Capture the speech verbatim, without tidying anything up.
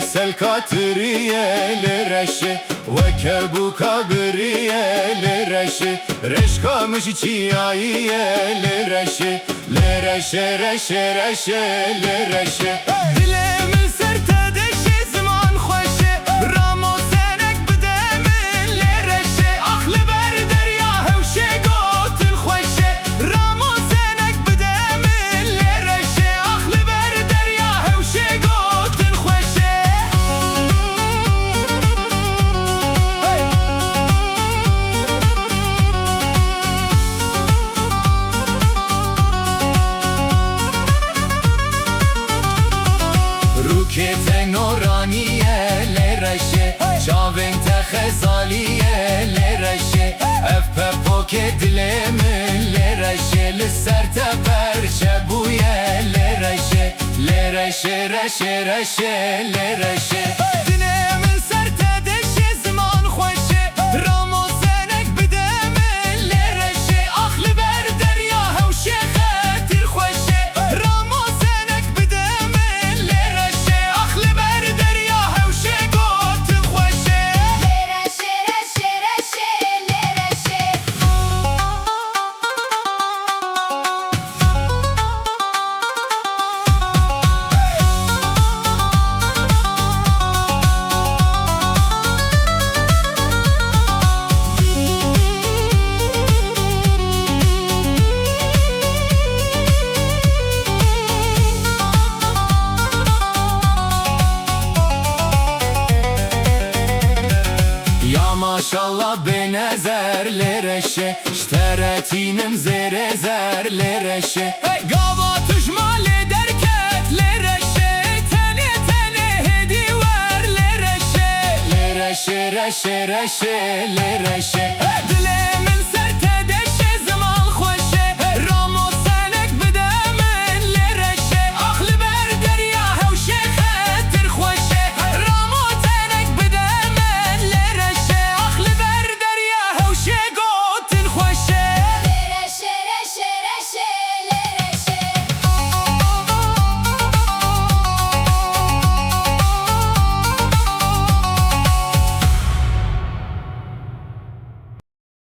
Selka tiriye lê reşê, weke bûka biriye lê reşê, reşka min jî çiyayî ye lê reşê, lê reşê, reşê, reşê, lê reşê. Dilê min ser te deşê, ziman xweş e, ramo senek bide min lê reşê, ax li ber derya hewşê gotin xweş e. Ramo senek bide min lê reşê, ax li ber derya hewşê gotin xweş e. Hey! Rûkê te noranî ye lê reşê, çavên te xezalî ye lê reşê. Ev pepokê dilê min lê reşê, li ser te perçe bûye lê reşê, lê reşê, reşê, reşê, lê reşê. Dilê min ser te deşê, ziman xweş e, ramo senek bide min lê reşê, ax li ber derya hewşê xetir xweş e, ramo senek bide min lê reşê, ax li ber derya hewşê gotin xweş e. Lê reşê, reşê, reşê, lê reşê. Ya maşallah bênezer lê reşê, ji te re tînim zêrê zer lê reşê. Hey! Gava tu ji malê derket lê reşê, tenê tenê hêdî wer lê reşê. Lê reşê, reşê, reşê, lê reşê. Hey!